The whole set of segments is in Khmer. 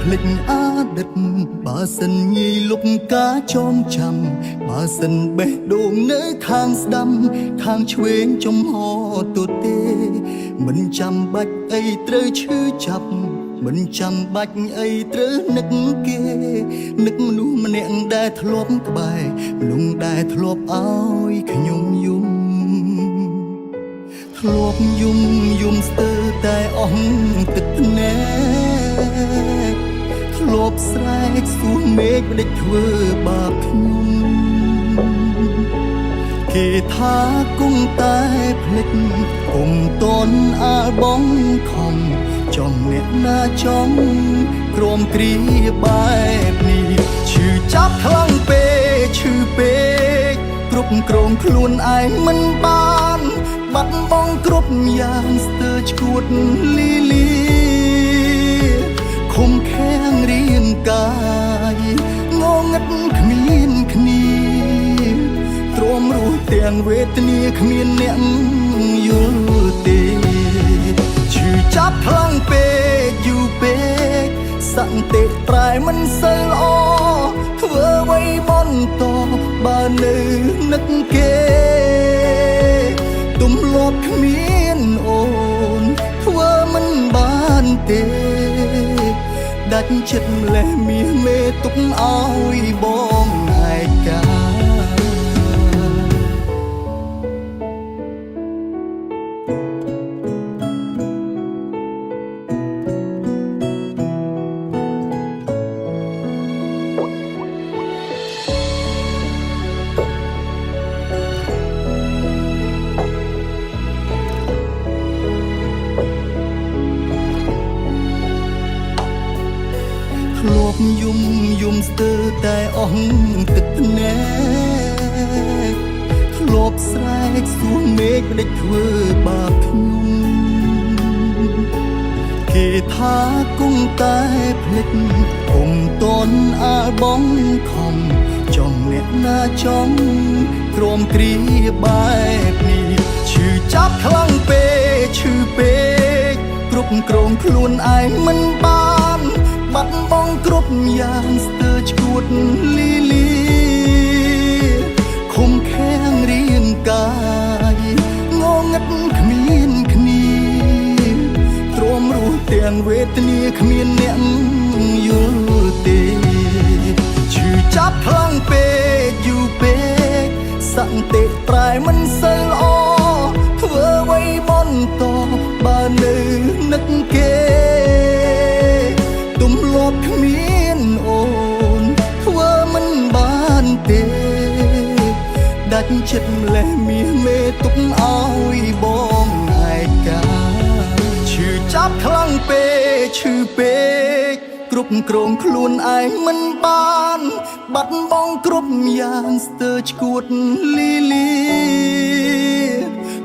ភ្លេចអាដិតបើសិនងាយលុបការចងចាំបើសិនបេះដូងនៅខាងស្ដាំខាងឆ្វេងចំហទទេមិនចាំបាច់អីត្រូវឈឺចាប់មិនចាំបាច់អីត្រូវនឹកគេនឹកមនុស្សម្នាក់ដែលធ្លាប់ក្បែរមនុស្សដែលធ្លាប់ឲ្យខ្ញុំយំ ធ្លាប់យំយំស្ទើរតែអស់ទឹកភ្នែកធ្លាប់ស្រែកសួរមេឃមិនដេចធ្វើបាបខ្ញុំគេថាគង់តែភ្លេចគុំតនអាលបងខំចង់អ្នកណាចង់ក្រមគ្រាបែបនេះឈឺចាប់ខ្លាំងពេកឈឺពេកគ្រប់គ្រងខ្លួនឯងមិនបាន បាត់បង់គ្រប់យ៉ាងស្ទើរឈួតលីលីឃុំខាំងរាងកាយងងឹតគ្មានគ្នាទ្រាំរស់ទាំងវេទនាគ្មានអ្នកយល់ទេឈឺចាប់ខ្លាំងពេកយូរពេកសន្តិប្រែមិនសូវល្អធ្វើអ្វីបន្តបើនៅនឹកគេ ទំលាប់គ្មានអូនធ្វើមិនបានទេដាច់ចិត្តម្លេះមាសមេទុកឲ្យបងឯកា ធ្លាប់យំយំស្ទើរតែអស់ទឹកភ្នែកធ្លាប់ស្រែកសួរមេឃមិនដេចធ្វើបាបខ្ញុំគេថាគង់តែភ្លេចគុំតនអាលបងខំចង់អ្នកណាចង់ក្រមគ្រាបែបនេះឈឺចាប់ខ្លាំងពេកឈឺពេកគ្រប់គ្រងខ្លួនឯងមិនបាន បាត់បង់គ្រប់យ៉ាងស្ទើរឈួតលីលីឃុំខាំងរាងកាយងងឹតគ្មានគ្នាទ្រាំរស់ទាំងវេទនាគ្មានអ្នកយល់ទេឈឺចាប់ខ្លាំងពេកយូរពេកសន្តិប្រែមិនសូវល្អធ្វើអ្វីបន្តបើនៅនឹកគេ ទំលាប់គ្មានអូនធ្វើមិនបានទេដាច់ចិត្តម្លេះមាសមេទុកឲ្យបងឯកាឈឺចាប់ខ្លាំងពេកឈឺពេកគ្រប់គ្រងខ្លួនឯងមិនបានបាត់បង់គ្រប់យ៉ាងស្ទើរឈួតលីលី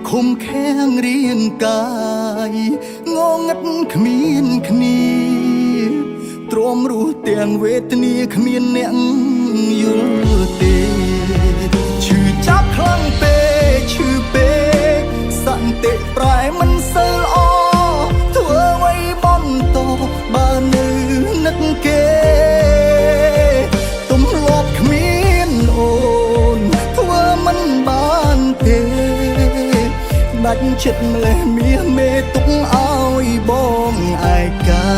ឃុំខាំងរាងកាយងងឹតគ្មានគ្នា ទ្រាំរស់ទាំងវេទនាគ្មានអ្នកយល់ទេឈឺចាប់ខ្លាំងពេកឈឺពេកសន្តិប្រែមិនសូវល្អធ្វើអ្វីបន្តបើនៅនឹកគេទំលាប់គ្មានអូនធ្វើមិនបានទេដាច់ចិត្តម្លេះមាសមេទុកឲ្យបងឯកា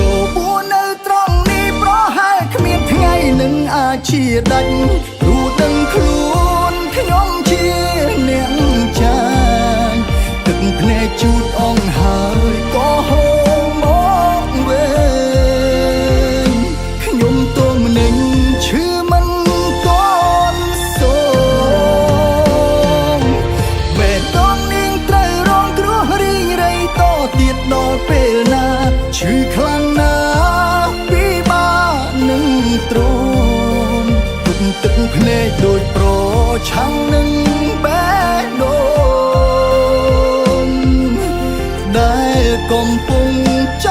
របួសនៅត្រង់នេះប្រហែលគ្មានថ្ងៃនឹងអាចជាដាច់ព្រោះដឹងខ្លួនខ្ញុំជាអ្នកចាញ់ទឹកភ្នែកជូតអងហើយក៏ហូរមកវិញខ្ញុំទមនឹងឈឺមិនតន់សូមបេះដូងនាងត្រូវរងគ្រោះរីងរៃតទៀតដល់ពេលណាឈឺខ្លាំងណាស់ពិបាកនឹងទ្រាំទុកទឹកភ្នែកដូចប្រឆាំងនឹងបេះដូងដែលកំពុងច